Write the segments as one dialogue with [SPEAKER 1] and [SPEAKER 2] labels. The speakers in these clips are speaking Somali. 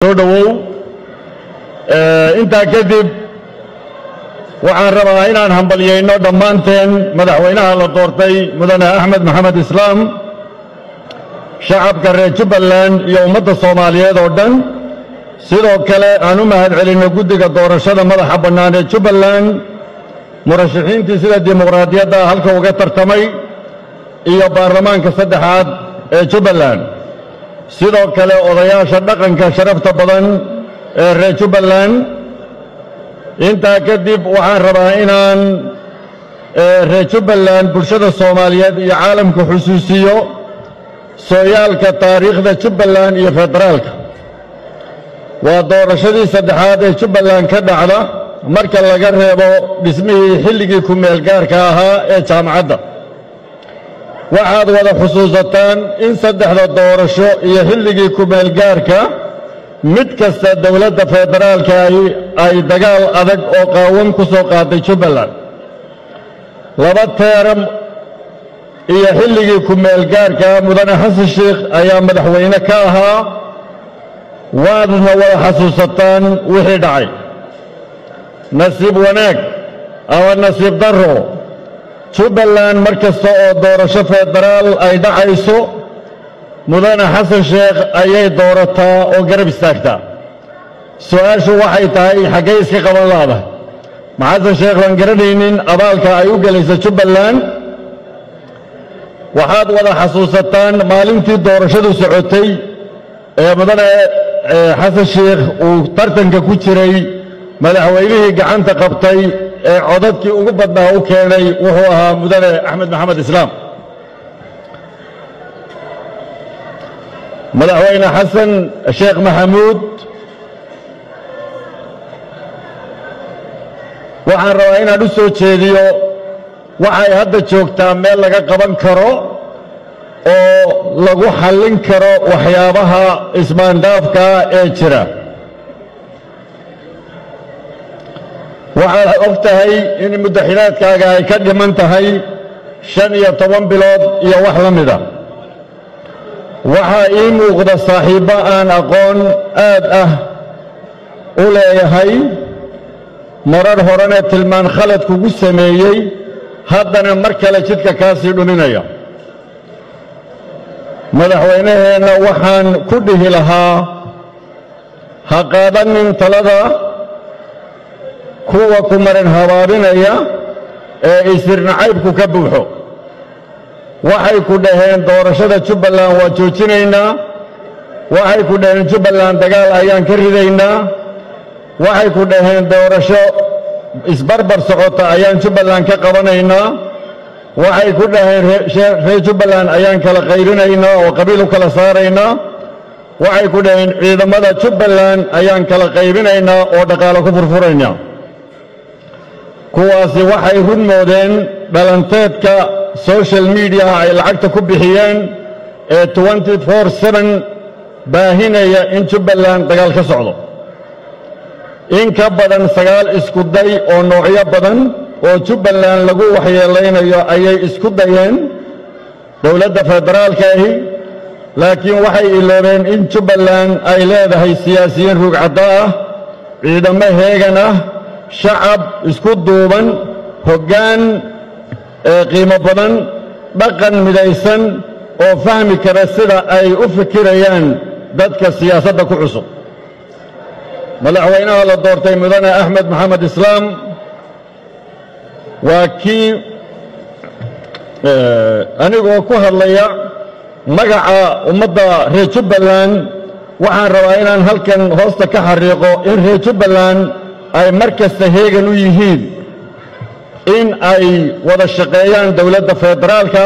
[SPEAKER 1] Soo dhowow. Intaa kadib waxaan rabaa inaan hambalyayno dhammaanteen madaxweynaha la doortay, Mudane Axmed Maxamed Islaam, shacabka reer Jubbaland iyo ummadda Soomaaliyeed oo dhan. Sidoo kale aan u mahad celinno guddiga doorashada madaxa bannaan ee Jubbaland, murashaxiintii sida dimuqraadiyadda halka uga tartamay iyo baarlamaanka saddexaad ee Jubbaland. Sidoo kale odayaasha dhaqanka sharafta badan ee reer Jubbaland. Intaa kadib waxaan rabaa inaan reer Jubbaland, bulshada Soomaaliyeed iyo caalamka xusuusiyo sooyaalka taariikhda Jubbaland iyo federaalka. Waa doorashadii saddexaad ee Jubbaland ka dhacda marka laga reebo dhismihii xilligii ku-meel gaarka ahaa ee jaamacadda. Waxaad wada xusuusataan in saddexda doorasho iyo xilligii ku-meel gaarka mid kasta dowladda federaalka ay dagaal adag oo qaawan ku soo qaaday Jubbaland. 2 teeram iyo xilligii ku-meel gaarka Mudane Xasan Sheikh ayaa madaxweyne ka ahaa, waadna wada xasuusataan wixii dhacay. Nasiib wanaag ama nasiib darro, Jubbaland mar kasta oo doorasho federaal ay dhacayso Mudane Xasan Sheekh ayay doorataa oo garab istaagtaa. Su-aashu waxay tahay, xaggay iska qaban laadahay? Ma Xasan Sheekh baan garanaynin abaalka ay u gelaysa Jubbaland? Waxaad wada xasuusataan maalintii doorashadu socotay ee Mudane Xasan Sheikh uu tartanka ku jiray, madaxweynihii gacanta qabtay ee codadkii ugu badnaa u keenay wuxuu ahaa Mudane Axmed Maxamed Islaam. Madaxweyne Xasan Sheekh Maxamuud, waxaan rabaa inaan u soo jeediyo, waxay hadda joogtaa meel laga qaban karo oo lagu xallin karo waxyaabaha ismaandhaafka ee jira. Waxaad og tahay in muddaxilaadkaaga ay ka dhiman tahay 15 bilood iyo wax la mida. Waxaa ii muuqda saaxiibbo aan aqoon aad ah u leeyahay, marar horena tilmaan khalad kugu sameeyey, haddana mar kale jidka kaa sii dhuminaya. Madaxweynaheenna waxaan ku dhihi lahaa, ha qaadanin talada kuwa ku marin habaabinaya ee isirnacaybku ka buuxo. Waxay ku dhaheen doorashada Jubbaland waa joojinaynaa, waxay ku dhaheen Jubbaland dagaal ayaan ka ridaynaa, waxay ku dhaheen doorasho isbarbar socota ayaan Jubbaland ka qabanaynaa, waxay ku dhaheen reer Jubbaland ayaan kala qaybinaynaa oo qabiil u kala saaraynaa, waxay ku dhaheen ciidamada Jubbaland ayaan kala qaybinaynaa oo dhaqaalo ku furfuraynaa. Kuwaasi waxay run moodeen dhalanteedka social mediaha ay lacagta ku bixiyeen ee 24/7 baahinaya in Jubbaland dagaal ka socdo. In ka badan 9 isku day oo noocyo badan oo Jubbaland lagu waxyeelaynayo ayay isku dayeen dowladda federaalka ahi, laakiin waxay iloobeen in Jubbaland ay leedahay siyaasiyiin ruugcaddo ah, ciidamo heegan ah, shacab isku duuban, hoggaan qiimo badan, dhaqan midaysan oo fahmi kara sida ay u fikirayaan dadka siyaasadda ku cusub. Madaxweynaha la doortay Mudane Axmed Maxamed Islaam waa kii, anigoo ku hadlaya magaca ummadda reer Jubbaland, waxaan rabaa inaan halkan hoosta ka xariiqo in reer Jubbaland ay mar kasta heegan u yihiin in ay wada shaqeeyaan dowladda federaalka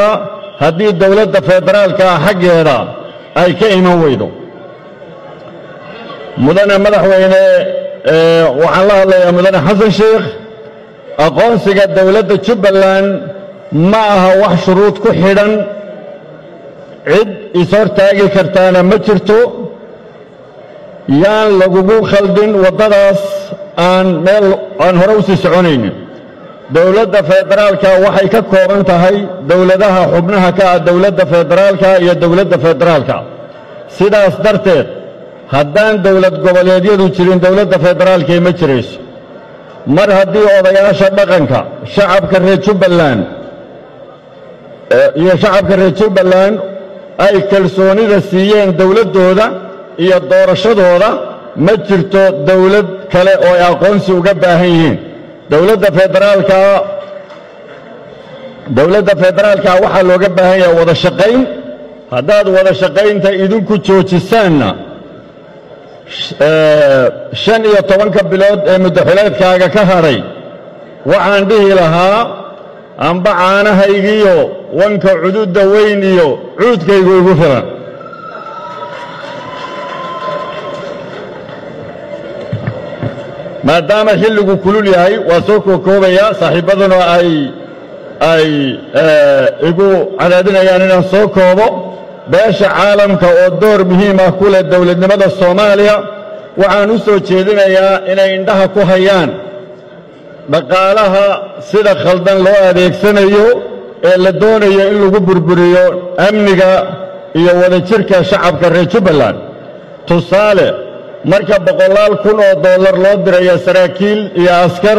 [SPEAKER 1] haddii dowladda federaalka xaggeeda ay ka iman weydo. Mudane madaxweyne, waxaan la hadlayaa Mudane Xasan Sheikh, aqoonsiga dowladda Jubbaland ma aha wax shuruud ku xidhan, cid is-hortaagi kartaana ma jirto. Yaan lagugu khaldin waddadaas aan meel aan hore u sii soconaynin. Dowladda federaalka waxay ka kooban tahay dowladaha xubnaha ka ah dowladda federaalka iyo dowladda federaalka. Sidaas darteed Haddaan dowlad goboleedyadu jirin, dowladda federaalkee ma jirayso. Mar haddii odayaasha dhaqanka, shacabka reer Jubbaland iyo shacabka reer Jubbaland ay kalsoonida siiyeen dowladdooda iyo doorashadooda, ma jirto dowlad kale oo ay aqoonsi uga baahan yihiin. Dowladda federaalka waxaa looga baahan yahay wada shaqayn. Haddaad wada shaqaynta idinku joojisaanna, 15-ka bilood ee muddaxileedkaaga ka hadhay, waxaan dhihi lahaa amba caanahaygiyo wanka cududda weyn iyo cuudkaygu igu filan. Maadaama xilligu kulul yahay, waa soo kookoobayaa. Saaxiibbaduna ay igu cadaadinayaan inaan soo koobo. Beesha caalamka oo door muhiim ah ku leh dowladnimada Soomaaliya, waxaan u soo jeedinayaa inay indhaha ku hayaan dhaqaalaha sida khaldan loo adeegsanayo ee la doonayo in lagu burburiyo amniga iyo wadajirka shacabka reer Jubbaland. Tusaale, marka boqolaal kun oo dollar loo dirayo saraakiil iyo askar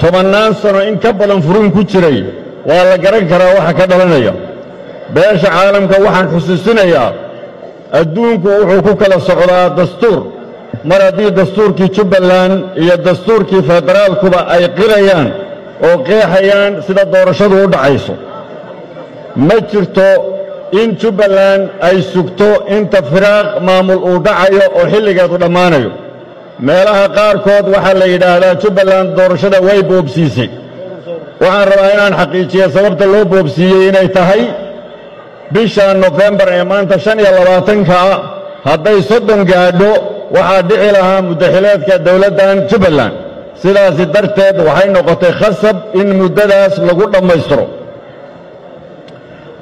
[SPEAKER 1] tobannaan sano in ka badan furuun ku jiray, waa la garan karaa waxa ka dhalanaya. Beesha caalamka waxaan xusuusinayaa, adduunku wuxuu ku kala socdaa dastuur. Mar haddii dastuurkii Jubbaland iyo dastuurkii federaalkuba ay qirayaan oo qeexayaan sida doorashadu u dhacayso, ma jirto in Jubbaland ay sugto inta firaaq maamul uu dhacayo oo xilligeedu dhammaanayo. Meelaha qaarkood waxaa la yidhaahdaa Jubbaland doorashada way boobsiisay. Waxaan rabaa inaan xaqiijiyo sababta loo boobsiiyey inay tahay bisha Nofembar ee maanta 25-ka ah hadday 30 gaadho, waxaa dhici lahaa muddaxileedka dowladdan Jubbaland. Sidaasi darteed waxay noqotay khasab in muddadaas lagu dhammaystiro.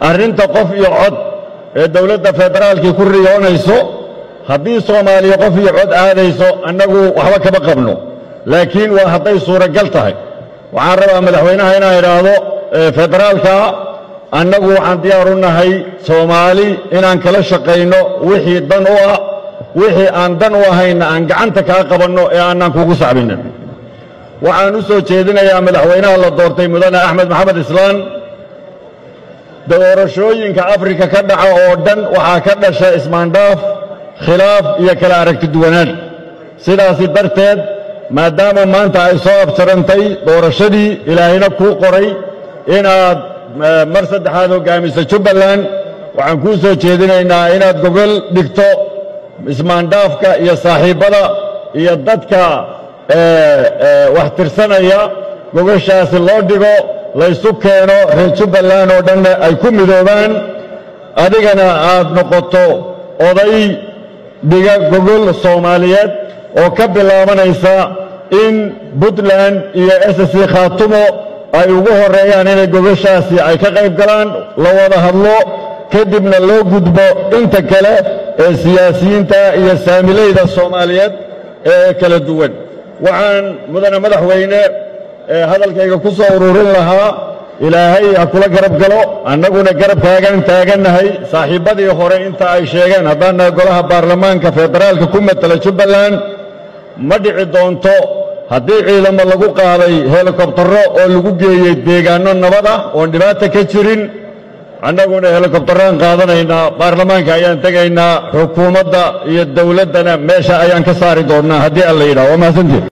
[SPEAKER 1] Arrinta qof iyo cod ee dowladda federaalkii ku riyoonayso, haddii Soomaaliya qof iyo cod aadayso, annagu waxba kama qabno, laakiin waa hadday suuragal tahay. Waxaan rabaa madaxweynaha inaan idhaahdo federaalka, annagu waxaan diyaar u nahay Soomaali inaan kala shaqayno wixii dan u ah. Wixii aan dan u ahayna aan gacanta kaa qabanno ee aanaan kugu sacbinin. Waxaan u soo jeedinayaa madaxweynaha la doortay, mudane Axmed Maxamed Islaan, doorashooyinka Afrika ka dhaca oo dhan waxaa ka dhasha ismaandhaaf, khilaaf iyo kala aragti duwanaan. Sidaasi darteed, maadaama maanta ay soo afjarantay doorashadii, Ilaahayna kuu qoray inaad mar saddexaad hoggaamiso Jubbaland, waxaan kuu soo jeedinaynaa inaad gogol dhigto ismaandhaafka iyo saaxiibbada iyo dadka wax tirsanaya. Gogoshaasi loo dhigo, laysu keeno, reer Jubbaland oo dhanna ay ku midoobaan, adigana aad noqoto oday dhiga gogol Soomaaliyeed oo ka bilaabanaysa in Puntland iyo SSC Khaatumo ay ugu horreeyaan inay gogoshaasi ay ka qayb galaan, la wada hadlo, kadibna loo gudbo inta kale ee siyaasiyiinta iyo saamilayda Soomaaliyeed ee kala duwan. Waxaan, mudane madaxweyne, hadalkayga ku soo ururin lahaa, Ilaahay ha kula garab galo, annaguna garabkaagaan taagannahay. Saaxiibbadii hore inta ay sheegeen, haddaan nahay golaha baarlamaanka federaalka ku matala Jubbaland, ma dhici doonto haddii ciidamo lagu qaaday helikobtarro oo lagu geeyey deegaanno nabad ah oon dhibaata ka jirin. Annaguna helikobtarraan qaadanaynaa, baarlamaanka ayaan tegaynaa, xukuumadda iyo dowladdana meesha ayaan ka saari doonnaa haddii Alla yidhaho. Waa mahadsantiin.